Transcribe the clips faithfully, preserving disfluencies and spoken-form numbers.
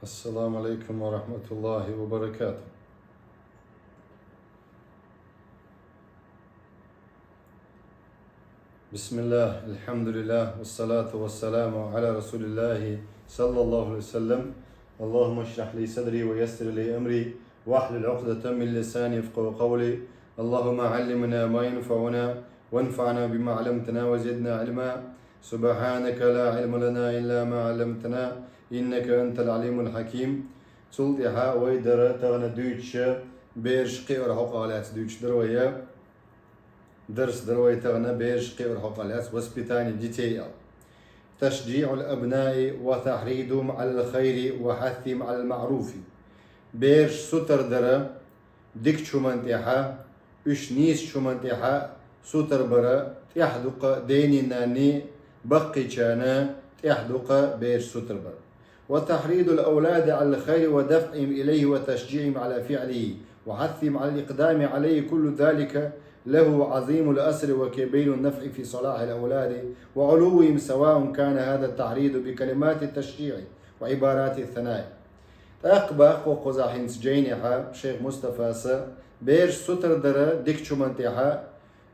السلام عليكم ورحمة الله وبركاته. بسم الله، الحمد لله، والصلاة والسلام على رسول الله صلى الله عليه وسلم. اللهم اشرح لي صدري ويسر لي أمري واحلل عقدة من لساني يفقهوا قولي. اللهم علمنا ما ينفعنا وانفعنا بما علمتنا وزدنا علما. سبحانك لا علم لنا إلا ما علمتنا إنك أنت العليم الحكيم. Цул тӀаьхьа вай дара тахана дуьйцуш, бераш кхиар хьокъехь лаьцна дуьйцуш дара вай. Дарс дара вай тахана бераш кхиар хьокъехь лаьцна, воспитание детей аьлла. تشجيع الأبناء وتحريضهم على الخير وحثهم على المعروف. Бераш сутара дара дикачу хӀуманна тӀехь, уьш нийсачу хӀуманна тӀехь сутара бара тӀехь ду-кх денний-нанний, баккхийчарна тӀехь ду-кх бераш сутара бара. وتحريض الأولاد على الخير ودفعهم إليه وتشجيعهم على فعله وحثهم على الإقدام عليه، كل ذلك له عظيم الأثر وكبير النفع في صلاح الأولاد وعلوهم، سواء كان هذا التحريض بكلمات التشجيع وعبارات الثناء. ТӀаккха боху кхузахь хӀинца жайнехь шайх Мустафас, бераш сутара дара дикачу хӀуманна тӀехь,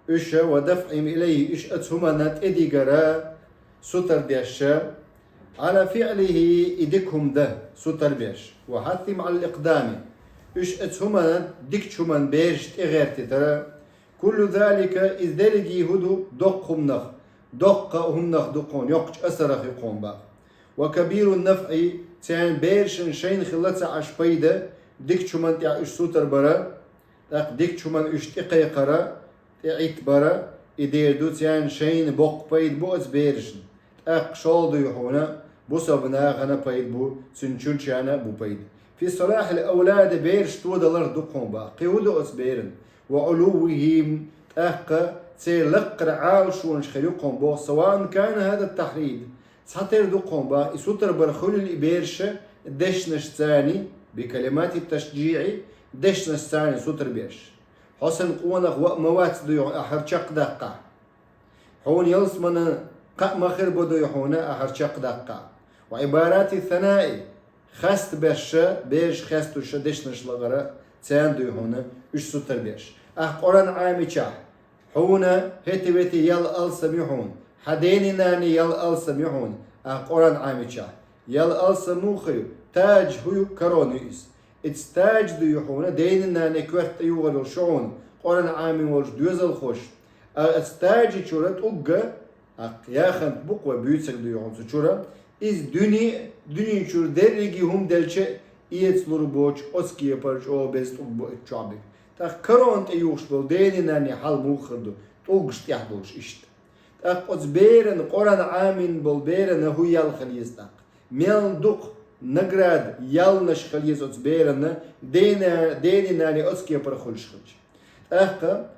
уьш, ودفعهم إليه, уьш оцу хӀуманна тӀедигар сутара деш, على فعله, и дика хӀума дан сутара беш, وحثهم على الإقدام, уьш оцу хӀуманна, дикачу хӀуманна бераш тӀегӀертийтар. كل ذلك, иза дерриге хӀун ду, доккха хӀуманах, доккха хӀуманах ду кхунна, йоккхачу асарах ю кхунна боху. وكبير النفع, церан берашна шайна хилла ца Ӏаш пайда, дикачу хӀуманна тӀехь уьш сутара бара, тӀаккха дикачу хӀуманна уьш тӀекхайкхар, тӀеӀиттабар, и дера ду церан шайна боккха пайда бу оцу берашна. ТӀаккха шолгӀа дуй хьуна, бусалба нахана пайда бу, цуьнан чуьрчарна а бу пайда. في صلاح الأولاد, бераш тодалар ду кхунна боху, кхин хӀун ду оцу беран? وعلوهم, тӀаккха церан лакхара Ӏалашонаш хир ю кхунна боху, سواء كان هذا التحريض, цхьатера ду кхунна боху, и сутара бар хуьлийла и бераш дешнашца, بكلمات التشجيع, дешнашца сутара беш. Хьо сан къонах ваа ма вац дуй хьуна ахьар чекхдаккхахь. Хьуна ялсаманан кхаъ ма хир бу дуй хьуна ахьар чекхдаккхахь. وعبارات الثناء, хестабеш, бераш хестуш дешнаш лахара, царна дуй хьуна уьш сутара беш. Ахь Къуръан Ӏамийчахь, хьуна хӀетте-вете ял алсам ю хьуна, хьан денний-нанний ял алсам ю хьуна, ахь Къуръан Ӏамийчахь. Ял алсам муха ю? Таж хӀун ю, корона ю иза. Иза таж дуй хьуна, денний-нанний коьрта тӀе юхур йолуш ю хьуна, Къуръан Ӏамийна волчу доьзалхоша. Ткъа оцу тажа чуьра тӀулг, тӀаккха яхант бу-кх вай буьйцург дуй хьуна цу чуьра, иза дуьне, дуьнен чуьра дерриге хӀума делча а, эца лур боцуш оцу кепара чӀогӀа беза тӀулг бу оцу чохь бигна. ТӀаккха корона тӀе юхуш болу денний-нанний хьал муха хир ду, тӀулгаш тӀехь долуш иштта. ТӀаккха оцу берана, Къуръан Ӏамийна болу берана хӀун ял хила еза тӀаккха? Мел дукха награда, ялнаш хила еза оцу берана, дена-, денний-нанний оцу кепара хуьлуш хилча? ТӀаккха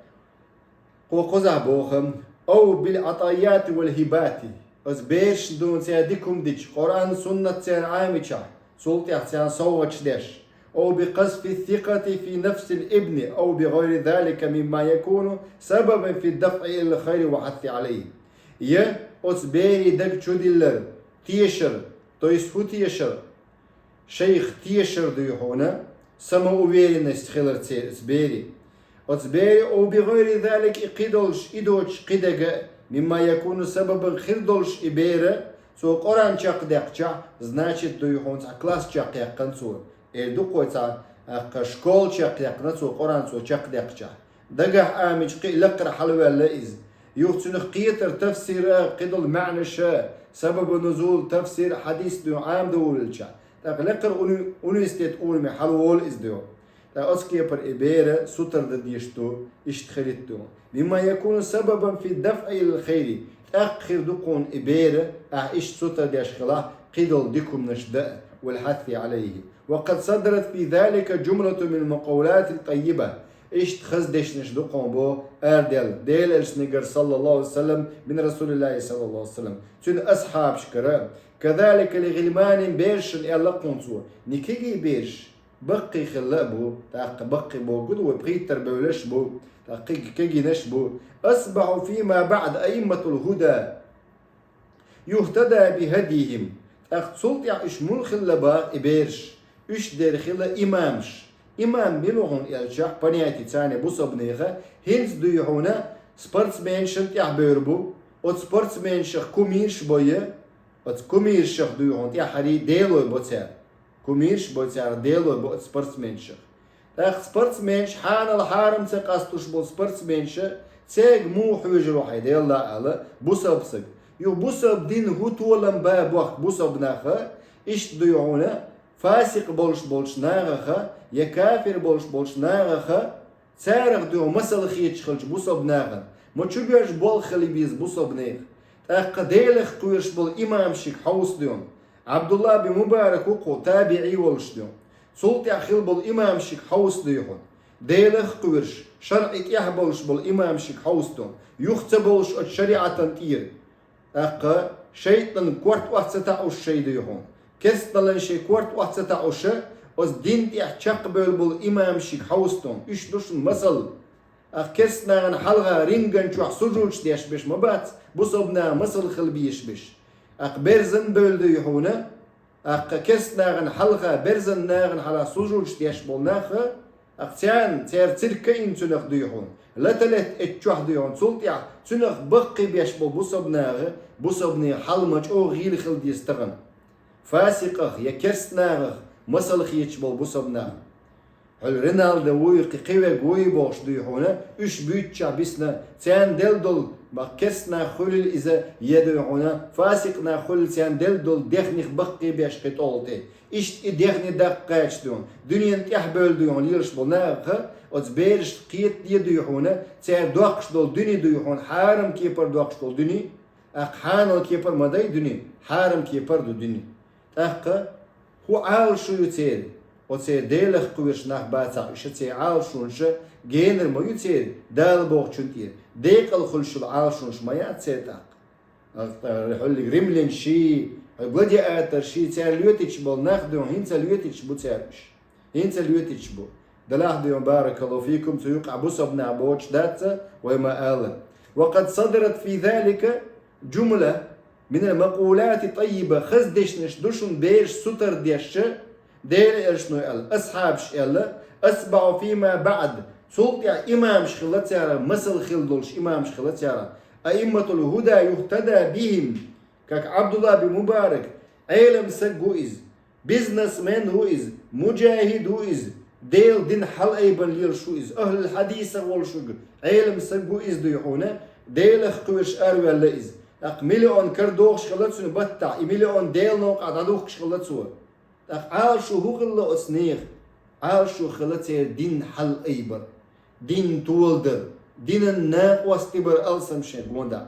кхо кхузахь боху: أو بالعطايات والهبات. Оцу берашна дуьйна цара дика хӀума дича, Къуръан, суннат церан Ӏамийчахь, цул тӀаьхьа царна совгӀаташ деш. أو بقذف الثقة في نفس الابن أو بغير ذلك مما يكون سببا في الدفع إلى الخير والحث عليه. Я оцу берийн даг чудиллар, тешар, то есть хӀун тешар? Шайх тешар дуй хьуна, самоуверенность хилар церан оцу берийн. Оцу берийн, أو بغير ذلك, и кхидолуш, и доцуш кхидерг а, مما يكون سببا, хир долуш и бер, цо Къуръан чекхдеккхичахь, значит, дуй хьуна цхьа класс чекхъяьккхина цо. Эр ду-кх вай цхьа, тӀаккха школа чекхъяьккхина цо, Къуръан цо чекхдеккхичахь. Дагахь Ӏамийча кхин а лакхара хьалаваьлла иза. Юха цуьнах кхетар, тафсир а, кхидолу маьӀнаш а, сабабу нузул, тафсир, хьадис дуй хьуна Ӏамадовлича. ТӀаккха лакхара уни-, университет уровне хьалаволу иза дуй хьуна. ТӀаккха оцу кепара и бер сутара дан дезаш ду, иштта хилийта ду. مما يكون سببا في الدفع إلى الخير. ТӀаккха хир ду кхунна и бер, ахь иштта сутара деш хилахь, кхидолу дика хӀуманаш дан а, والحث عليه. وقد صدرت في ذلك جملة من المقولات الطيبة. Иштта хаза дешнаш ду кхунна боху арадаьлла, Делан Элчанегара, صلى الله عليه وسلم, من رسول الله صلى الله عليه وسلم, цуьнан асхьабашкара. كذلك لغلمان, берашна аьлла кхунна цо. Не кегий бераш, баккхий хилла а бу, тӀаккха баккхий бохург ду вай, пхийттара бевлларш а бу, тӀаккха кег-, кегийнаш а бу. أصبحوا فيما بعد أئمة الهدى يهتدى بهديهم. ТӀаккха цул тӀехьа уьш мула хилла бах и бераш? Уьш дерриг хилла имамаш. Имам мила хьуна элчахь понятие царна бусалба нехан, хӀинца дуй хьуна спортсменашна тӀехьа бевр бу, оцу спортсменашах кумираш бо я, оцу кумирашах дуй хьуна тӀаьххьарий делой бо цара. Кумираш бо цара делой бо оцу спортсменашах. ТӀаккха спортсменаш, хьанал хьарам ца къастуш болу спортсменаша, цаьрга муха хьоьжур ву хьайн Делла ала, бусалба саг. Юха бусалба дин хӀун толам ба бохку бусалба наха, иштта дуй хьуна, фасикъ болуш болчу нахаха, я кафир болуш болчу нахаха, царах дуй хьуна масал хеташ хилча бусалба нахана, ма чу боьжа болх хила беза бусалба нехан. ТӀаккха Делах кхоьруш болу имамашка хьовса дуй хьуна. Ӏабдулла бин Мубарак ву кху, табиӀий волуш дуй хьуна. Цул тӀаьхьа хилла болу имамашка хьовса дуй хьуна. Делах кхоьруш, шарӀи тӀехь болуш болу имамашка хьовса дуй хьуна. Юха ца бовлуш оцу шариӀатан тӀера. ТӀаккха шайтӀанан корта охьа ца таӀуш шай дуй хьуна. Керстаналлин шайн корта охьа ца таӀуша, оцу дин тӀехь чекхбевлла болу имамашка хьовса дуй хьуна. Уьш ду шуна масал. Ах керстанахана хьалха ринган чохь сужудаш деш беш ма бац, бусалба наха масал хила безаш беш. Ах берзан бевлла дуй хьуна, ах керстанахана хьалха, берзан нахана хьалха сужудаш деш болу наха, ах царна, церан цирка ин цуьнах дуй хьуна, лата летта эцчохь дуй хьуна, цул тӀаьхьа цуьнах баккхий беш болу бусалба наха, бусалба нехан хьал ма чӀогӀа гӀийла хила деза тахана. Фасикъах я керстанахах масал хеташ болу бусалба нах. Хьуьлла Риналдо вуй, кхин кхин верг вуй бохуш дуй хьуна, уьш буьйцучохь бисна, царна делла долу, ма керстанах хуьлийла иза, я дуй хьуна, фасикъ нах хуьлийла царна делла долу дехних баккхий беш кхин тӀолу тӀе. Иштта и дехни даккха гӀерташ дуй хьуна, дуьненан тӀехь бевлла дуй хьуна лелаш болу нахаха, оцу берашна кхета де дуй хьуна, цара доккхуш долу дуьне дуй хьуна, хьарам кепара доккхуш долу дуьне, ах хьанал кепара ма дай дуьне, хьарам кепара ду дуьне. ТӀаккха хӀун Ӏалашо ю церан? Оцеран Делах кхоьруш нах бацахь уьш, церан Ӏалашонаш генара ма ю церан, Дала бохучун тӀера, декъала хуьлуш йолу Ӏалашонаш ма яц церан тӀаккха. Хьуьллиг римлянаш ший, хьуьллиг гладиаторш ший, цара лоьтуьйтуш болу нах дуй хьуна, хӀинца лоьтуьйтуш бу цара уьш. ХӀинца лоьтуьйтуш бу. Делахь дуй хьуна, баракаллаху фикум, цу юкъахь бусалба нах боцуш дац, вай ма-аллара. Ва къад садарат фи залика жумла минал макъулати таййиба, хаза дешнаш ду шуна бераш сутара деш, Делан элчано аьлла, асхьабаша аьлла, атбаӀу фима баӀд, цул тӀаьхьа имамаш хилла цара, масал хила долуш имамаш хилла цара, аимматул хӀуда юхтада бихим, как Ӏабдулла бин Мубарак, Ӏелам саг ву иза, бизнесмен ву иза, муджахид ву иза, Делан дин хьалаайбан лелаш ву иза, ахӀлул хьадисах волуш верг, Ӏелам саг ву иза дуй хьуна, Делах кхоьруш араваьлла иза. ТӀаккха миллион кара дохуш хилла цуьнан баттахь, и миллион Делан новкъахь дӀадухкуш хилла цо. ТӀаккха Ӏалашо хӀун хилла оцу нехан? Ӏалашо хилла церан дин хьалаайбар, дин толадар, динан накъостий бар, алсам шайн гондахь.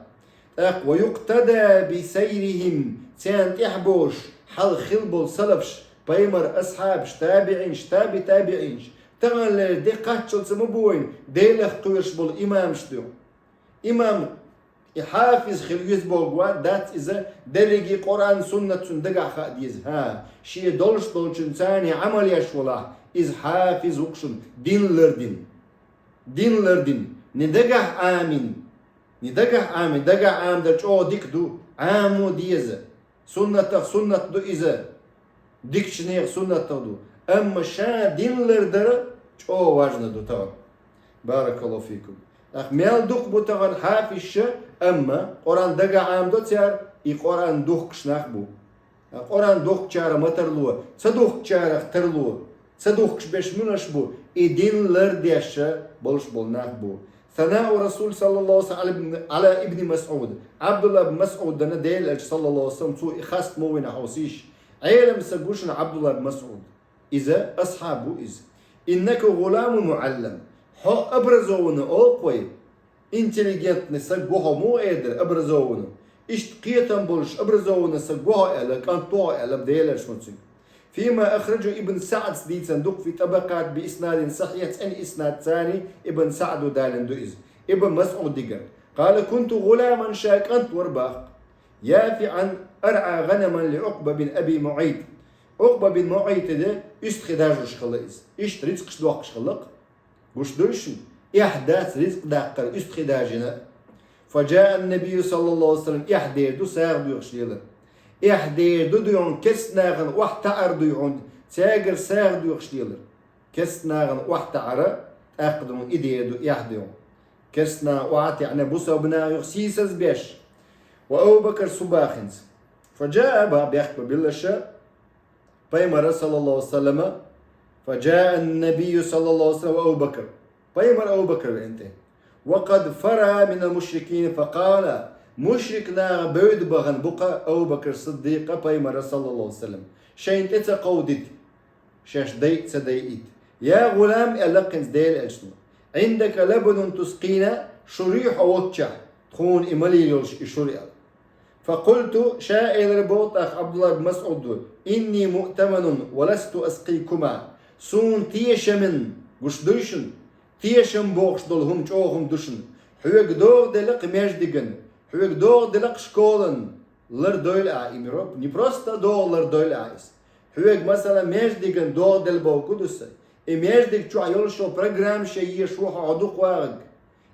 ТӀаккха ва юхтада би сайрихим, царна тӀаьхьа бохуш, хьалха хилла болу салафаш, пайхамар асхьабаш, табиӀинаш, таби табиӀинаш, таханлера де кхаччалца ма бу вайна, Делах кхоьруш болу имамаш ду. Имам, и хьафиз хила веза бохург вац, дац иза, дерриге Къуръан, суннат цуьнан дагахь хаа деза. ХӀа, шен долуш долчун царний Ӏамал еш волахь, иза хьафиз ву-кх шуна, дин лардина. Дин лардина. Не дагахь Ӏамин. Не дагахь Ӏамин. Дагахь Ӏамадар чӀогӀа дика ду. Ӏамо деза. Суннатах суннат ду иза. Дикачу нехан суннатах ду. Амма ша дин лардара чӀогӀа важна ду тахана. Баракаллаху фикум. ТӀаккха мел дукха бу тахана хьафизша, амма Къуръан дагахь Ӏамадо цара, и Къуръан духкуш нах бу. Къуръан духкучара ма тарло, ца духкучарах тарло. Ца духкуш берш муьлш бу? И дин лардеш болуш болу нах бу. Санау Расул саллаллаху алейхи ва саллям Ӏала ибни Масъуд. Ӏабдулла бин Масъудана Делан элча саллаллаху алейхи ва саллям цо и хастам вина хьовсийша. Ӏелам саг ву шуна Ӏабдулла бин Масъуд. Иза асхьаб ву иза. Иннака гӀуламун муӀаллам. Хьо образованный олу вай. Интеллигентный саг ву хьо муха эр дара, образованный. Иштта кхетам болуш образованный саг ву хьо аьлла, кӀант ву хьо аьлла, Делан элчано цуьнга. Фима ахражу Ибн СаӀдас дийцина ду-кх фи табакъат би иснадин сахьихь, цӀена иснад царний Ибн СаӀдо далийна ду иза. Ибн Масъудигара. Къала кунту гӀуламан, ша кӀант вара бах. ЯфиӀан аргӀа гӀанаман ли Ӏукъба бин Аби МуӀайт. Ӏукъба бин МуӀайта де уьстагӀий дажош хилла иза. Иштта рицкъаш доккхуш хилла-кх. Гуш дуй шуна? Эхь дац рицкъ даккхар уьстагӀий дажийна. Фа джаа ан-набийю саллаллаху алейхи ва саллям, эхь дер ду сагӀа доьхуш лелар. Эхь дер ду дуй хьуна керста нахана охьатаӀар дуй хьуна, цаьгара сагӀа доьхуш лелар. Керста нахана охьатаӀар, тӀаккха дуй хьуна и дер ду, эхь дуй хьуна. Керста наха охьатаьӀна бусалба наха юха сийсаз беш. Ва Абу Бакр цу бахинца. فجاء, баха бехк бан биллалаш, Пайхамар, саллаллаху алейхи ва саллама, فجاء النبي صلى الله عليه وسلم وأبو بكر. Пайхамар, Абу Бакр веана тӀе. وقد فرى من المشركين فقال, мушрик наха бевда бахана бу-кх Абу Бакр Сиддикъ Пайхамара, саллаллаху алейхи ва саллам, шайна тӀе ца кховдийта, шаьш дайа а ца дайийта. يا غلام, аьлла-кх хӀинца Даьла Элчано, عندك لبن تسقينا, шура юй хьо волччахь, тхуна и ма лийла йолуш и шура, аьлла. فقلت, ша элира боху тӀаккха Ӏабдуллахь бин МасӀуда: إني مؤتمن ولست أسقيكما. Суна тешамин, гуш дуй шуна, тешам бохуш долу хӀума чӀогӀа хӀума ду шуна. Хьоьга догӀа делла-кх маьждиган, хьоьга догӀа делла-кх школан, лардойла ахьа и миро-, не просто догӀа лардойла ахьа иза. Хьоьга, масала, маьждиган догӀа делла бохург ду сан. И маьждиг чохь йолуш йолу программа шен езаш ву хьо дукха вагӀарг.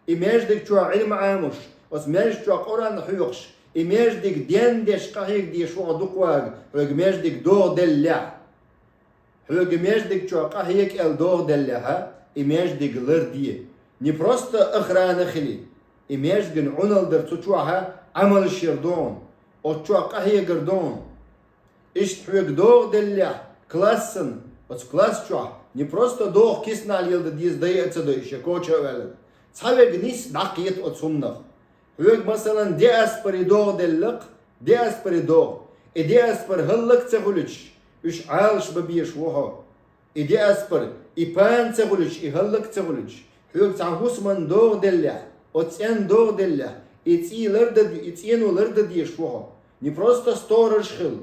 И маьждиг чохь Ӏилма Ӏамош, оцу маьждиг чохь Къуръан хьоькхуш, и маьждиг дендеш, къахьега дезаш ву хьо дукха вагӀарг, хьоьга маьждиг догӀа деллехь. Хьоьга маьждиг чохь къахьега аьлла догӀа деллехьа, и маьждиг ларде. Не просто охрана хили, и маьждиган Ӏуналла дар цу чохьа Ӏамалш яр ду хьуна, оцу чохь къахьегар ду хьуна. Иштта хьоьга догӀа деллехь, классан, оцу класс чохь не просто догӀа киснахь леладан деза, дайа а ца дайа, шен коча а ваьлла. Цхьаверг нисса дӀакхета оцу хӀуманах. Хьоьга, масалан, диаспоре догӀа делла-кх, диаспоре догӀа. И диаспора хӀаллак ца хуьлуьйтуш, уьш Ӏалаш бан безаш ву хьо. И диаспора, и пана ца хуьлуьйтуш, и хӀаллак ца хуьлуьйтуш, хьоьга цхьа хӀусаман догӀа деллехь, оцу цӀенна догӀа деллехь, и цӀий лардан де-, и цӀено лардан дезаш ву хьо. Не просто сторож хила.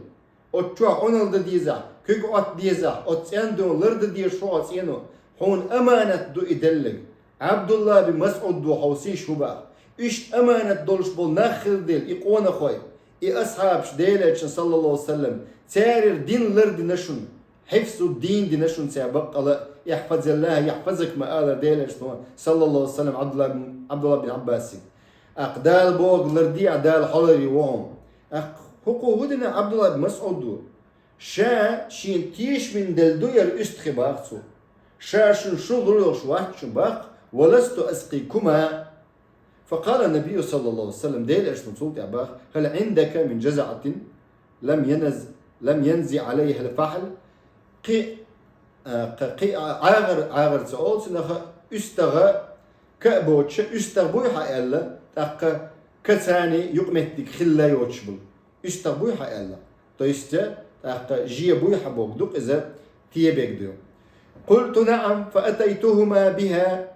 Оцу чохь Ӏуналла дан дезахь, куьг Ӏотта дезахь, оцу цӀенна догӀа лардан дезаш ву хьо цӀено. Хьуна аманат ду и делларг. Ӏабдулла бин МасӀуд ву хьовсийша хӀун баха. Иштта аманат долуш болу нах хилла дела, и къонахой, и асхьабаш Делан Элчанан, саллаллаху алейхи ва саллам, церан дин лардина шуна, хьифзу дин дина шуна цара баккъала, ихьфазиллахӀа яхьфазка ма алара Делан Элчано, саллаллаху алейхи ва саллам, Ӏабдулла бин, Ӏабдулла бин Ӏаббасе. ТӀаккха Дала бохург лардехь, Дала хьо ларйо ву хьуна. ТӀаккха хӀокхо хӀун дина Ӏабдулла бин МасӀуд ву? Ша шена тешамин делла ду яра уьстагӀий баха цо. Ша шуна шура хуьлуш вац шуна баха, ولست أسقيكما. فقال النبي صلى الله عليه وسلم, Делан Элчано цул тӀаьхьа баха: هل عندك من جزعة لم ينز-، لم ينز عليها الفحل؟ Кхин, а, кхин, кхин а, Ӏагар, Ӏагар ца олу цунах, уьстагӀа ка а боцуш, уьстагӀа буй хьан аьлла, тӀаккха ка царний юкъаметтиг хилла йоцуш болу. УьстагӀа буй хьан аьлла. То есть, тӀаккха жен буй хьан бохург ду-кх иза, тебег ду. قلت: نعم، فأتيتهما بها،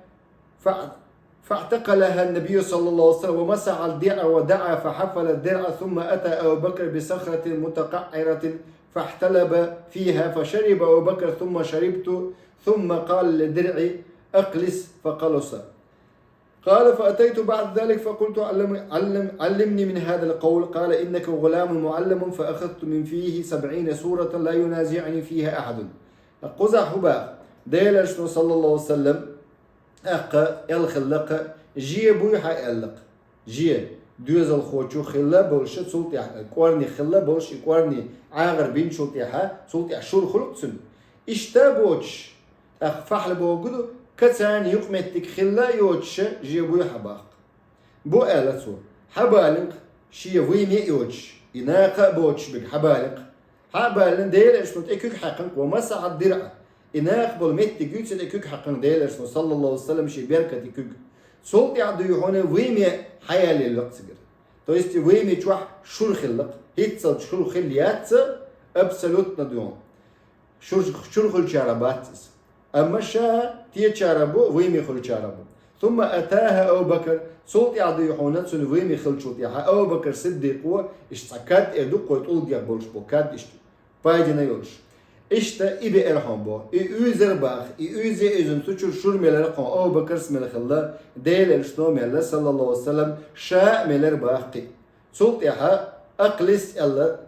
فاع-، فاعتقلها النبي صلى الله عليه وسلم ومسح الدرع ودعا فحفل الدرع، ثم أتى أبو بكر بصخرة متقعرة فاحتلب فيها فشرب أبو بكر ثم شربت، ثم قال للدرع: أقلص، فقلص. قال: فأتيت بعد ذلك فقلت: علم-، علم-، علمني من هذا القول. قال: إنك غلام معلم، فأخذت من فيه سبعين سورة لا ينازعني فيها أحد. Кхузахь хӀун баха? Делан Элчано, саллаллаху алейхи ва саллам, тӀаккха аьлла хилла-кх, жен буй хьан аьлла-кх. Жен доьзалхочух хилла болуш, цул тӀаьхьа кӀорни хилла болуш, и кӀорни Ӏагар бинчул тӀаьхьа, цул тӀаьхьа шура хуьлу-кх цуьнан. Иштта боцуш, тӀаккха фахьла бохург ду, ка царна юкъаметтиг хилла а йоцуш, жен буй хьан баха-кх. Бу аьлла цо, хьабалийна-кх, шен вуйме а йоцуш, и накха а боцуш берг хьабалийна-кх. Хьа а балийна, Делан Элчано тӀе куьг хьаькхина-кх, ومسح الدرع. И накха болу меттиг юй цу тӀе куьг хьаькхина Делан Элчано, саллаллаху алейхи ва саллам, шен беркате куьг. Цул тӀаьхьа дуй хьуна вуйме хьаялаелла-кх цигара. То есть вуйме чохь шура хилла-кх, хӀинццалц шура хилла яц, абсолютно дуй хьуна. Шура, шура хуьлучарах бац иза. Амма ша тешарах бу, вуйме хуьлучарах бу. ثم أتاها أبو بكر, цул тӀаьхьа дуй хьуна цуьнан вуйме хиллачул тӀаьхьа Абу Бакр Сиддикъо, иштта цхьа кад а ду-кх вай тӀулгех болуш бу, кад иштта пайдина йолуш. Иштта и беара хьуна боху, и уьйзира баха, и уьйзе а уьйзина цу чуьра шура мелира хьуна, Абу Бакрс мела хилла, Делан Элчано мелла, саллаллаху алейхи ва саллам, ша а мелира баха кхин. Цул тӀаьхьа أقلص аьлла,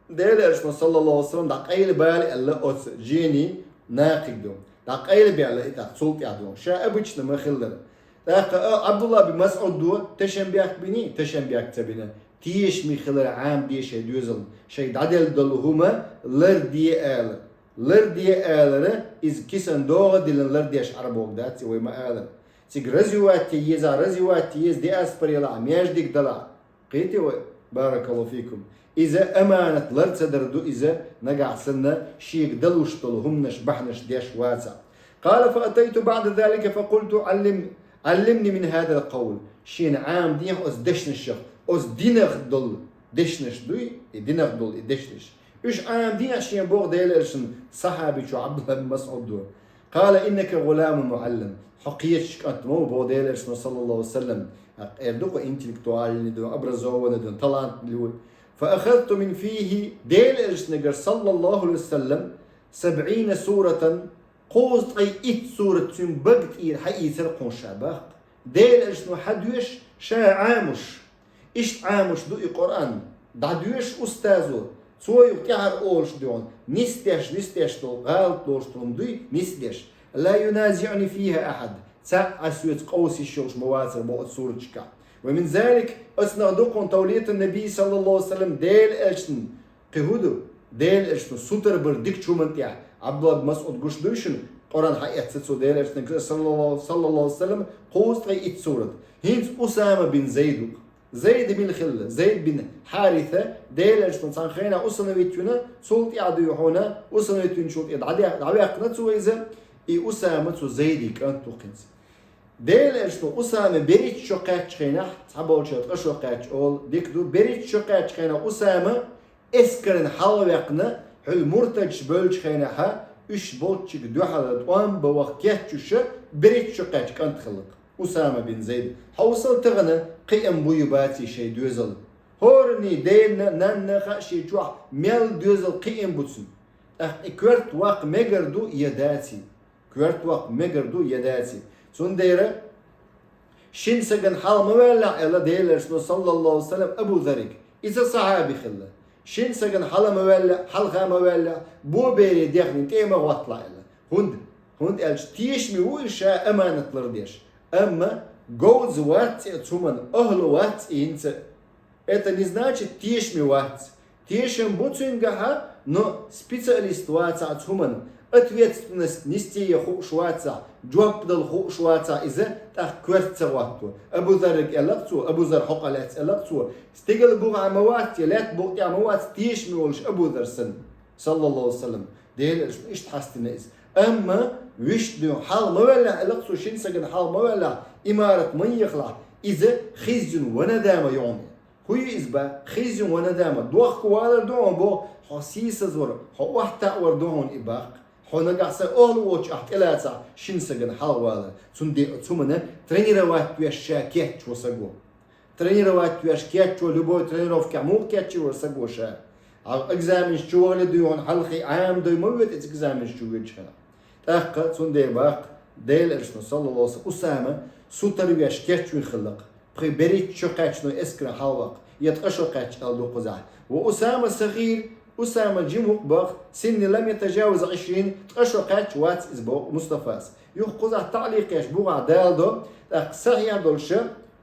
Делан Элчано, саллаллаху алейхи ва саллам, дӀакъайлабала аьлла оцу жени накхиг ду. ДӀакъайлабаьлла и тӀаккха цул тӀаьхьа ду. Ша обычно ма хиллара. ТӀаккха а Ӏабдуллахь бин МасӀуд ду, тешам бехк бини, тешам бехк ца бина. Тешаме хилар Ӏамаде шоай доьзална, шоай дӀаделла долу хӀума ларде ала. Ларде алара, иза кисан догӀа диллина лардеш Ӏарбойн дац, вай ма аллара. Цига развивать е еза, развивать е еза, диаспора елахь, маьждиг далахь. Кхетий вай? Баракаллаху фикум. Иза аманат лар ца дар ду иза, нагахь санна шега далуш долу хӀуманаш, бахьанаш деш вацахь. قال: فأتيت بعد ذلك فقلت: علم، علمني من هذا القول. Шена Ӏамадехьа оцу дешнашах, оцу динах долу дешнаш дуй, и динах долу и дешнаш. Уьш Ӏамадехьа шена боху Делан элчанна сахьабичо Ӏабдуллахь бин МасӀуд ду. قال: إنك غلام معلم. Хьо кхеташ кӀант ма ву, боху Делан элчано, саллаллаху алейхи ва саллам. Эр ду-кх интеллектуальный ду, образованный ду, талантливый. فأخذت من فيه, Делан элчанагара, саллаллаху алейхи ва саллам, سبعين سورة, кхузткъе итт сурат цуьнан бага тӀера хьаийцира кхунна ша баккха. Делан элчано хьадоьшу ша Ӏамош. Иштта Ӏамош ду и Къуръан. ДӀадоьшу устазо. Цо юха тӀаьхьара олуш ду хьуна, нисдеш, нисдеш долу, гӀалат долуш долу дуй, нисдеш. لا ينازعني فيها أحد. Цхьаъ а соьца къовса йиш йолуш ма вацара боху оцу сураташкахь. ومن ذلك, оцунах ду кхунна تولية النبي صلى الله عليه وسلم, Делан элчанна кхин хӀун ду? Делан элчано сутара бар дикачу хӀуманна тӀехь. Ӏабдуллахь бин МасӀуд гуш дуй шуна, Къуръан хьаэцна цо Делан элчанна, саллаллаху, саллаллаху алейхи ва саллам, кхузткъе итт сурат. ХӀинца Усама бин Зайд ву-кх. Зайд мила хилла? Зайд бин Хьариса, Делан элчано цхьана хенахь усыновить вина, цул тӀаьхьа дуй хьуна, усыновить винчул тӀе дӀаде-, дӀаваьккхина цо иза, и Усама цу Зайдин кӀант ву-кх хӀинца. Делан элчано Усама берхӀитта шо кхаьччу хенахь, цхьаболчара ткъа шо кхаьчча олу, дика ду, берхӀитта шо кхаьччу хенахь Усама эскарна хьалаваьккхина, хӀуьлла муртадаш бевллачу хенахьа, уьш болччуьнга дуьхьал тӀом бан ваха кечъеш, берхӀитта шо кхаьчча кӀант хилла-кх. Усама бин Зайд, хьовсал тахана, кхиам буй баций шайн доьзал. ХӀоранний дена, нанна хаьа шен чохь мел доьзал, кхиам бу цуьнан. ТӀаккха и коьрта ваккха мегар ду я даций? Коьрта ваккха мегар ду я даций? Цундела шина сагана хьал ма ваьллехь, аьлла Делан элчано, саллаллаху алейхи ва саллам, Абу Заррига. Иза сахьаби хилла. Шина сагана хьала ма ваьллехь, хьалха ма ваьллехь, бо бере дехний тӀе ма гӀотталахь, аьлла. ХӀунда? ХӀунда аьлча тешаме ву иза ша аманат лардеш. Амма говза вац цӀе цу хӀуман, ахӀла вац цӀе хӀинца. Это не значит, тешаме вац. Тешам бу цуьнгахьа, но специалист вацахь цу хӀуман, ответственность нисте я хууш вацахь, жоп дала хууш вацахь иза, тӀаккха коьрта ца гӀотто. Абу Заррига аьлла-кх цо, Абу Зар хьокъа лаьцна аьлла-кх цо, стигала бухахь ма вац, я лаьтта букъа тӀехь ма вац тешаме волуш Абу Зар санна, саллаллаху алейхи ва саллам. Делан элчано иштта хьастина иза. Амма вуьшта дуьйна хьал ма ваьллехь, аьлла-кх цо, шина сагана хьал ма ваьллехь, имарат ма ехалахь, иза хизюн ва надама ю хьуна. ХӀун ю иза баккха? Хизюн ва надама. Дохко валар ду хьуна боху, хьо сийсазвар, хьо охьатаӀавар ду хьуна и баккха. Хьо нагахь санна ахӀла воцуш ахь тӀелацахь, шина сагана хьалха валар. Цундела цу хӀумана тренировать веш ша кечван саг ву. Тренировать веш кечво, любой тренировкехь муха кечйина вара саг ву ша? Хьо экзаменаш чу вахале дуй хьуна, хьалхе Ӏамадой ма воьду иза экзаменаш чу воьдучу хенахь. ТӀаккха цундела баккха Делан элчано, саллаллаху алейхи ва саллам, Усама сутара веш кечвина хилла-кх. Пхи берхӀитта шо кхаьчча эскарна хьалаваккха, я ткъа шо кхаьчча аьлла ду кхузахь. وأسامة صغير, Усама жима ву-кх баккха, سنه لم يتجاوز عشرين, ткъа шо кхаьчча вац иза боху Мустафас. Юха кхузахь таӀликъ еш бухахь даладо, тӀаккха сахьихь долуш,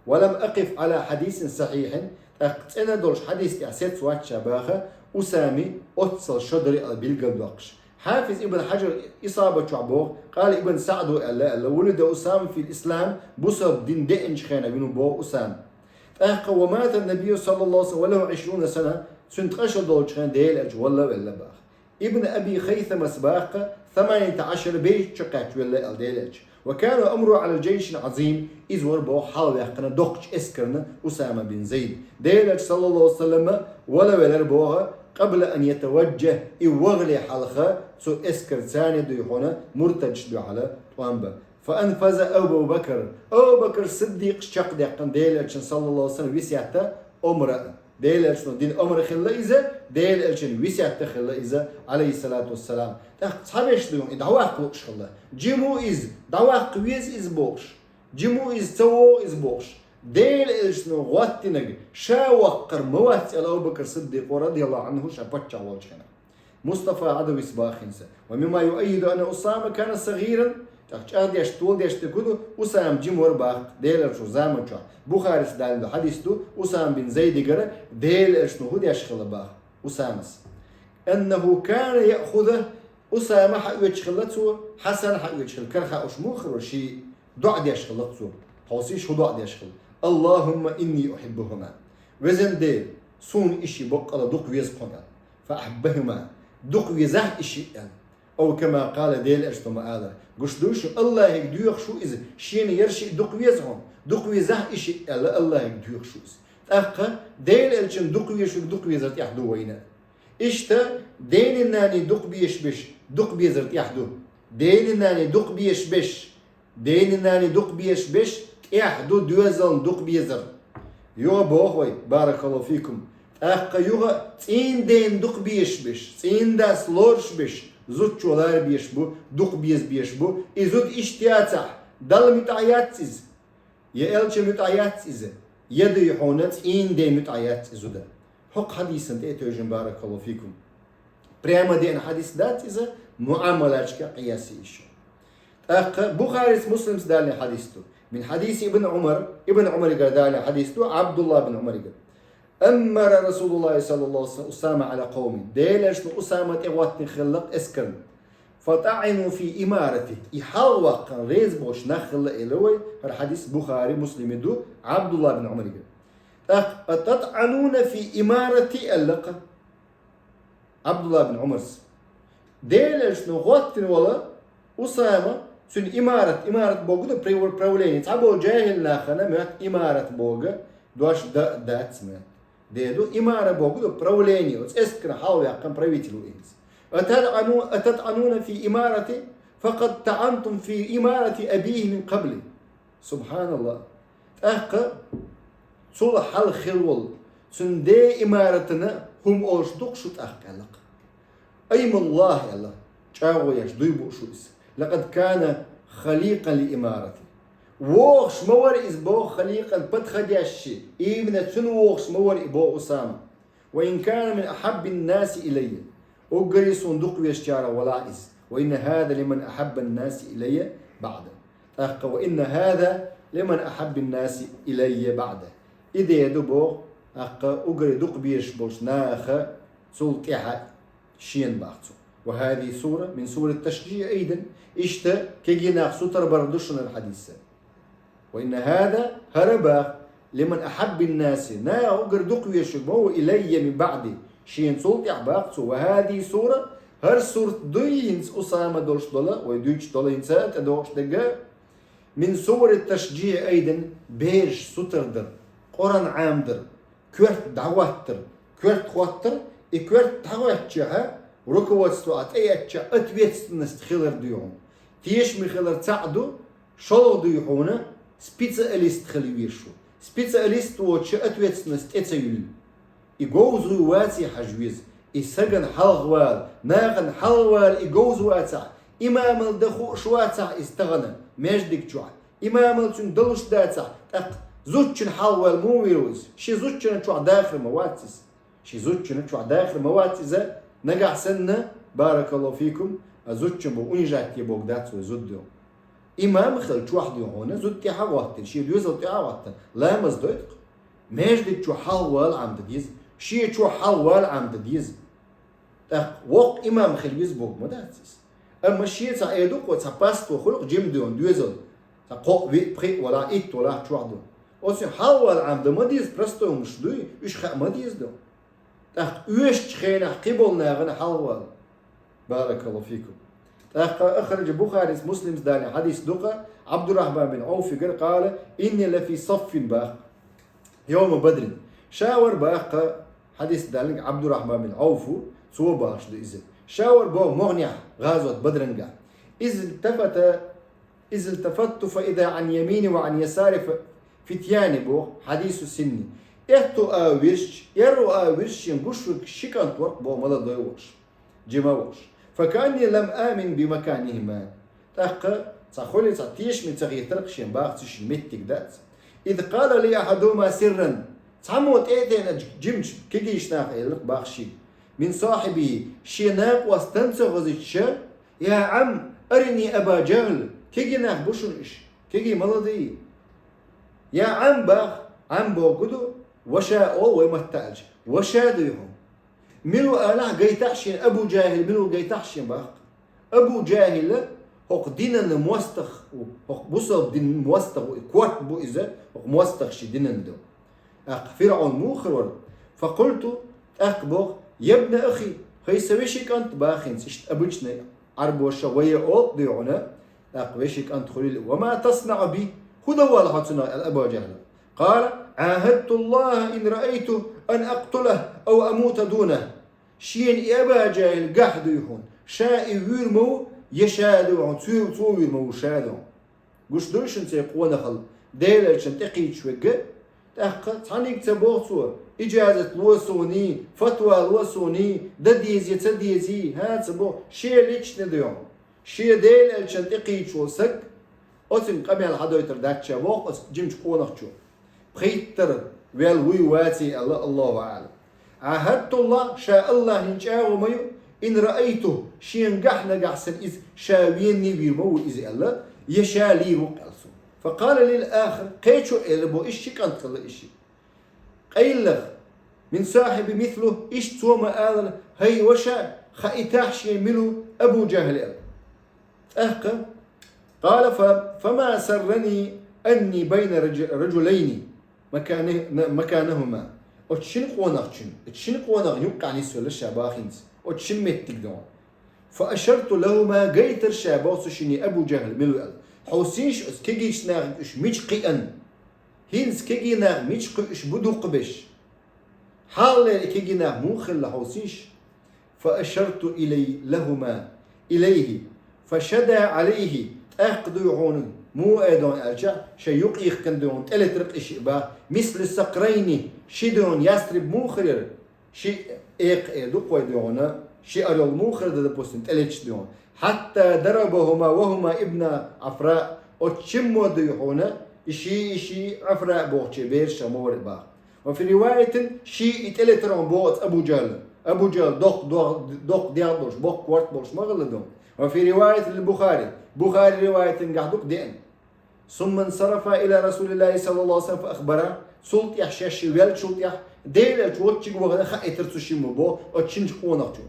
ولم أقف على حديث صحيح, тӀаккха цӀена долуш хьадис тӀехь сецвац ша баха, Усами оццал шо дара аьлла билгалдоккхуш. Хьафиз Ибн Хьаджар Исаба чохь боху, قال ابن سعد аьлла, аьлла, ولد أسامة في الإسلام, бусалба дин деанчу хенахь вина ву боху Усама. ТӀаккха ومات النبي صلى الله عليه وسلم وله عشرون سنة, цуьнан ткъа шо долчу хенахь Делан элча валла а велла баха. Ибн Аби Хайсамас баккха, ثمانية عشر, берхӀитта шо кхаьчча велла аьлла Делан элча. وكان أمره على جيش عظيم, иза вара боху хьалаваьккхина доккхачу эскарна Усама бин Зайд. Делан элча, саллаллаху алейхи ва саллам, вала велира боху, قبل أن يتوجه, и вахале хьалха цу эскарца дуй хьуна муртадашна дуьхьал тӀом бан. فأنفذ أبو بكر, Абу Бакр Сиддикъас чекхдаьккхина Делан элчан, саллаллаху алейхи ва саллам, весет а, омра а. Делан элчано дина омра хилла иза, Делан элчан весет а хилла иза, алейхиссалату вассалам. ТӀаккха цхьаберш дуй хьуна и дӀаваккха лууш хилла. Жима ву иза, дӀаваккха веза иза бохуш. Жима ву иза, ца вогӀу иза бохуш. Делан элчано гӀоттинарг ша ваккхар ма вац аьлла Абу Бакр Сиддикъо, радияллаху Ӏанху, ша паччахь волчу хенахь. Мустафа Ӏадавис баха хӀинца. ومما يؤيد أن أسامة كان صغيرا, ТӀаккха чӀагӀдеш, толадеш дерг хӀун ду, Усама жима вар бах, Делан элчан заман чохь. Бухарис далийна хьадис ду, Усама бин Зайдигара Делан элчано хӀун деш хилла бах, Усамас. أنه كان يأخذه, Усама хьаоьцуш хилла цо, Хьасан хьаоьцуш хилла, кара хууш муха хилла, ший доӀа деш хилла цо. Хьовсийша, хӀун доӀа деш хилла. اللهم إني أحبهما. Везан Дела, суна и шиъ баккъала дукха веза хьуна. فأحبهما. Дукха везахь и шиъ аьлла. أو كما قال, Делан элчано ма аллара. Гуш дуй шу, Аллахьига доьхуш ву иза, шена ер шиъ дукха веза хьуна, дукха везахь и шиъ аьлла, Аллахьига доьхуш ву иза. ТӀаккха Делан элчанна дукха везаш верг дукха везар тӀехь ду вайна. Иштта, денна-нанна дукха безаш берш дукха безар тӀехь ду. Денна-нанна дукха безаш берш, денна-нанна дукха безаш берш тӀехь ду доьзална дукха безар. Юха боху вай, баракаллаху фикум. ТӀаккха юха цӀийнан дена дукха безаш берш, цӀийнан дас лоруш берш, зудчо лара безаш бу, дукха беза безаш бу. И зуда иштта яцахь, Далла муьтӀахь яц иза, я элчанна муьтӀахь яц иза, я дуй хьуна цӀийнан дена муьтӀахь яц и зуда. ХӀокху хьадисан тӀе а тевжина, баракаллаху фикум. Прямо деана хьадис дац иза, муӀамалаташка къияс йо иза. ТӀаккха Бухарис, Муслимс далийна хьадис ду. من حديث ابن عمر, Ибн Умаригара далийна хьадис ду, Абдулла бин Умаригара. أمر رسول الله صلى الله عليه وسلم أسامة على قوم. Делан элчано Усама тӀе гӀоттина хилла эскарна. فطعنوا في إمارته. И хьалхаваккхарна реза болуш нах хилла элира вай, хӀара хьадис Бухари, Муслима ду, Абдулла бин Умаригара. ТӀаккха, أتطعنون في إمارتي аьлла-кх Абдулла бин Умарс. Делан элчано гӀоттина волу Усама, цуьнан имарат, имарат бохург ду прив-, правление. Цхьаболу жаьхӀил нахана моьтту имарат бохург дош дан а дац моьтту. Де ду, имара бохург ду правление, оцу эскарна хьалхаваьккхина правитель ву иза. أتطعنو-, أتطعنون في إمارتي فقد طعنتم في إمارة أبيه من قبل. СубхьаналлахӀ. ТӀаккха цул хьалха хилла волу цуьнан ден имаратана хӀума олуш ду-кх шу тӀаккха аьлла-кх. أيم الله аьлла, чӀагӀо еш дуй бу шу иза. لقد كان خليقا لإمارتي. ВогӀуш ма вара иза боху خليقا подходящий, именно цуьнан вогӀуш ма вара и боху Усама. وإن كان من أحب الناس إلي. Уггаре суна дукха везачарах валахь иза. وإن هذا لمن أحب الناس إلي بعده. ТӀаккха وإن هذا لمن أحب الناس إلي بعده. И де ду боху, тӀаккха уггаре дукха безаш болчу наха цул тӀаьхьа шена бах цо. وهذه سورة من سور التشجيع أيضا. Иштта кегий нах сутара бар ду шуна хьадиса. وإن هذا, хӀара бах, لمن أحب الناس, наха уггар дукха везаш верг ма ву, إلي من بعدي, шена цул тӀаьхьа бах цо. وهذه سورة, хӀара сурт дуй хӀинца Усама долуш долу, вай дуьйцуш долу хӀинца тӀедогӀуш дерг, من سور التشجيع أيضا, бераш сутара дар, Къуръан Ӏамадар, коьрта дӀахӀоттар, коьрта хӀоттар, и коьрта дӀахӀоьттича, руководство а тӀеэцча, ответственность хилар дуй хьуна. Тешаме хилар цхьаъ ду, шолгӀа дуй хьуна, специалист хила везаш ву. Специалист воцуша ответственность тӀе ца юьллу. И говза вуй ваций хьажа веза. И сагана хьалхавала, нахана хьалхавала и говза вацахь, имамал дан хууш вацахь иза тахана маьждиг чохь, имамал цуьнга далуш дацахь, тӀаккха зудчун хьалхавала муха вийр ву иза? Шен зудчунна чохь дахар ма вац иза. Шен зудчунна чохь дахар ма вац иза, нагахь санна, баракаллаху фикум, а зудчун бу унижать е бохург дац вай зуда дуй. Имам хила чохь дуй хьуна, зуда тӀаьхьа а гӀоттина, шен доьзал тӀаьхьа а гӀоттина, ламаз дойту-кх. Маьждиг чу хьалхавала Ӏамда деза, шен чу хьалхавала Ӏамда деза. ТӀаккха воккха имам хила веза бохург ма дац иза. Амма шен цхьа э ду-кх, цхьа пасто хуьлу-кх жима дуй хьуна доьзал, цхьа кхоъ, виъ, пхиъ валахь, итт валахь чохь ду. Оцу хьалхавала Ӏамда ма деза, простой хӀуманаш дуй, уьш хаа ма деза ду. ТӀаккха оьшучу хенахь кхиболу нахана хьалхавала. Баракаллаху фикум. ТӀаккха ахраджа Бухарис, Муслимс далийна хьадис ду-кх, Ӏабдуррахьман бин Ӏауфигара, قال: إني لفي صف бах. يوم بدر. Ша вара бах-кх, хьадис далниг Ӏабдуррахьман бин Ӏауф ву, цо бахаш ду иза. Ша вара боху могӀнехь, гӀазот Бадрангахь. إذ التفت إذ التفت فإذا عن يميني وعن يساري ف-، فتيان боху, حديث سن. Аьтту а вирзича, эрру а вирзича шен гуш верг ши кӀант вара-кх боху, молодой волуш, жима волуш. فكأني لم آمن بمكانهما. ТӀаккха цхьа хуьлий, цхьа тешаме ца хетара-кх шен бах цу шин меттиг дац. إذ قال لي أحدهما سرا. Цхьаммо тӀе а тӀееана жимачу кегийчу наха элира-кх бах шега. من صاحبه, шен накъост тан ца хозуьйтуш, يا عم، أرني أبا جهل. Кегий нах бу шуна уьш, кегий молодые. Я Ӏам бах, Ӏам бохург ду, ваша олу вай маттахь аьлча. Ваша дуй хьуна. Мила ву алахь гайтахь шена, Абу ЖахӀил мила ву гайтахь шена бах. Абу ЖахӀил хӀокху динан мостагӀа ву, хӀокху бусалба динан мостагӀа ву, и корта бу иза, хӀокху мостагӀа шен динан ду. ТӀаккха ФирӀавн муха хир вара? Факъулту, тӀаккха боху, ябна ахи, хӀай сан вешин кӀант бах хӀинца, иштта обычный Ӏарбоша вай олу дуй хьуна, тӀаккха вешин кӀант хуьлийла, ва ма таснаӀу би, хӀун дан воллу хьо цунах аьлла Абу ЖахӀила. Къала, Ӏахадту Аллаха ин раайту ан акътулаху ав амута дунаху. Шена и Абу ЖахӀил гахь дуй хьуна, ша и вуьйр ма ву, я ша дуй хьуна, цо, цо вуьйр ма ву ша дуй хьуна. Гуш дуй шуна церан къонахалла, Делан элчанна тӀекхийдаш верг, тӀаккха цхьаьнниг ца боху цо, ижазат ло суна, фатва ло суна, дан дезий, ца дезий, хӀа ца боху, шен личный дуй хьуна. Шен Делан элчанна тӀекхийдаш волу саг, оцуьнга къамел хьадойтур дац ша боху оцу жимачу къонахчо. Пхийттара вел вуй ваций аьлла, Аллаху аӀлам. Ӏахадту Аллах, ша Аллахьан чӀагӀо ма ю, ин раайту, шена гахь нагахь санна иза ша венний вийр ма ву иза аьлла, я ша лийр ву аьлла цо. Факъала лил ахар, кхечо элира боху, иштта ши кӀант хилла иштта. Къайллах, мин сахьибин мислуху, иштта цо ма аллара, хӀай ваша, хаийтахьа шена мила ву Абу ЖахӀил аьлла. ТӀаккха, къала, фа, фама саррани анни байна раджу-, раджулайни макана-, маканахума. Оцу шина къонахчун, оцу шина къонахна юккъехь нисвелла ша бах хӀинца, оцу шина меттиг доху. Фа ашарту лахума, гайтира ша боху цу шинна Абу ЖахӀил мила ву аьлла. Хьовсийша оцу кегийчу нахе уьш мича кхиъна. ХӀинца кегий нах мича кхуьуш бу дукхахберш? Хьалхалера и кегий нах муха хилла хьовсийша? Фа ашарту илай-, лахума, илайхи, фа шада Ӏалайхи, тӀаккха дуй хьуна муха эр ду аьлча, шайн юкъ йихкина дуй хьуна, тӀелетира кхин шиъ бах, мисли сакърайни, ши дуй хьуна ястриб муха хир яра? Ши экха эр ду кхой дуй хьуна, ши орёл муха хир дан, допустим, тӀелеташ дуй хьуна. Хьатта дарабахума ва хума ибна Ӏафра, оцу шиммо дуй хьуна, и ши, и ши Ӏафра бохучу бераш ма вара бах. Ва фи риваятин, ши и тӀелетархьама боху оцу Абу ЖахӀила. Абу ЖахӀил доккха, доккха, доккха дегӀ долуш, боккха корта болуш ма хилла ду. Ва фи риваятин лил Бухари, Бухари риваятингахь ду-кх деана. Сумма ансарафа ила Расулиллахи саллаллаху алейхи ва саллям фа ахбара. Цул тӀаьхьа шаьш ши веллачул тӀаьхьа Делан элча воччиг вахана хаийтира цу шиммо боху оцу шинчу къонахчо.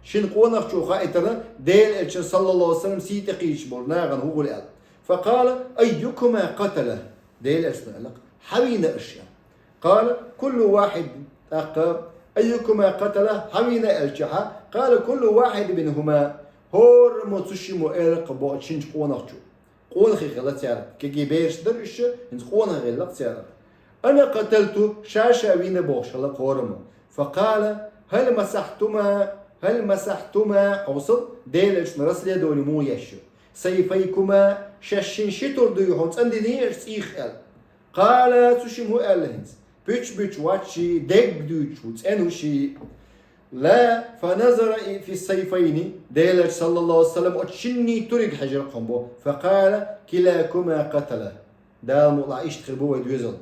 Шина къонахчо хаийтира Делан элчан саллаллаху алейхи ва саллям сий тӀекхийдаш болу нахана хӀун хуьлу аьлла. Факъала, айюкума катала. Делан элчано аьлла, хьан вийна аша? Къала, куллу вахьид. ТӀаккха, айюкума катала, хьан вийна аьлчахьа, къала, куллу вахьид минхума. ХӀораммо цу шиммо элира-кх боху шинчу къонахчо. Къонахий хилла цара. Кегий бераш дара уьш, хӀинца къонахий хилла-кх цара. Ана каталту, ша-ша вийна бохуш хилла-кх хӀораммо. Факъала, хӀал масахьтума, хӀал масахьтума, хьовсал, Делан элчано расследование муха еш ю. Сайфайкума, шаьш шина ши тур дуй хьуна цӀандиний аша цӀийх аьлла. Къала, цу шиммо аьлла хӀинца. Пуьчу-буьчу вац ши, дегга дуьйцуш ву, цӀена ву ши. Ла, фа назара и фи сайфайни, Делан элча саллаллаху алейхи ва саллям оцу шинний туьриг хьежира-кх хӀума боху. Факъала, килакума катала. Дала мукъалахь иштта хир бу вай доьзал.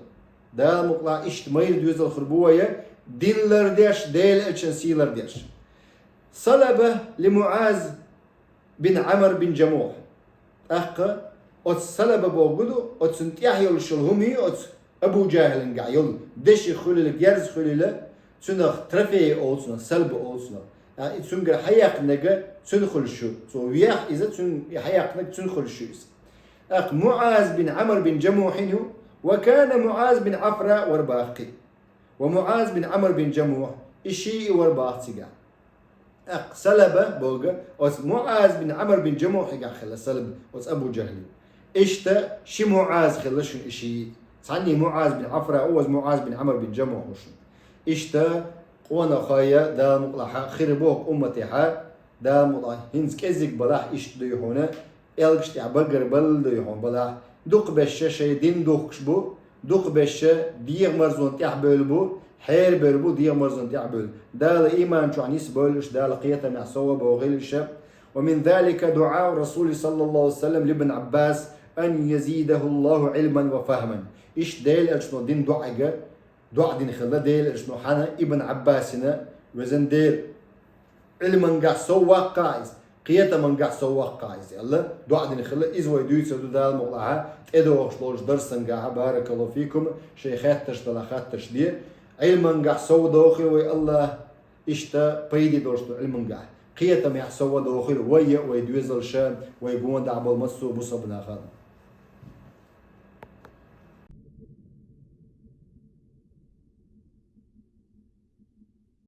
Дала мукъалахь иштта майра доьзал хир бу вай, дин лардеш, Делан элчан сий лардеш. Салаба ли Муаз бин Ӏамр бин Джамухь. ТӀаккха оцу Салаба бохург ду, оцунна тӀехь йолуш йолу хӀума ю оцу Абу ЖахӀилангахь йолу, деши хуьлийла, герз хуьлийла, цунах трофей олу цунах, салба олу цунах. А, и цуьнгара хьаяккхинарг цуьнан хуьлуш ю. Цо вех иза, цуьнан хьаяккхинарг цуьнан хуьлуш ю иза. ТӀаккха Муаз бин Ӏамр бин Джамухьин ю, ва кана Муаз бин Ӏафра вара баккхий. Ва Муаз бин Ӏамр бин Джамухь, и шиъ и вара баккхий цигахь. ТӀаккха Салаба бохург, оцу Муаз бин Ӏамр бин Джамухьигахь хилла Салаба, оцу Абу ЖахӀилан. Иштта ши Муаз хилла шуна и шиъ. Цхьанний Муаз бин Ӏафра ву, оцу Муаз бин Ӏамр бин Джамухь ву шуна. Иштта къонахий Дала мукъалахь хир бу хӀокху умматехь, Дала мукъалахь хӀинца кӀезиг балахь иштта дуй хьуна, элгаш тӀехь багарбалла дуй хьуна балахь. Дукхахберш шайн дин духкуш бу, дукхахберш дегӀан марзонна тӀехь бевлла бу, хьерабевлла бу дегӀан марзонна тӀехь бевлла. Дала иман чохь нисбойла уьш, Дала кхетамехь совбохийла уьш. Ва мин залика дуӀау Расули саллаллаху алейхи ва саллям либн Аббас ан язидахуллаху Ӏилман ва фахман. Иштта Делан элчано дина дуӀа, дуӀа дина хилла Делан элчано хьан Ибн Аббасина, везан Дела, Ӏилмангахь сов ваккхахьа иза, Кхетамангахь сов ваккха иза аьлла, доӀа дина хилла, иза вай дуьйцур ду Дала мукъалахь, тӀедогӀуш долчу дарсангахь, баракаллаху фикум, шайн хаттарш далахь хаттарш де. Ӏилмангахь сов дохийла вай АллахӀ, иштта пайде долуш ду Ӏилмангахь. Кхетамехь сов а дохийла вай а, вай доьзалш а, вай гонахь болу массо а бусалба нах а.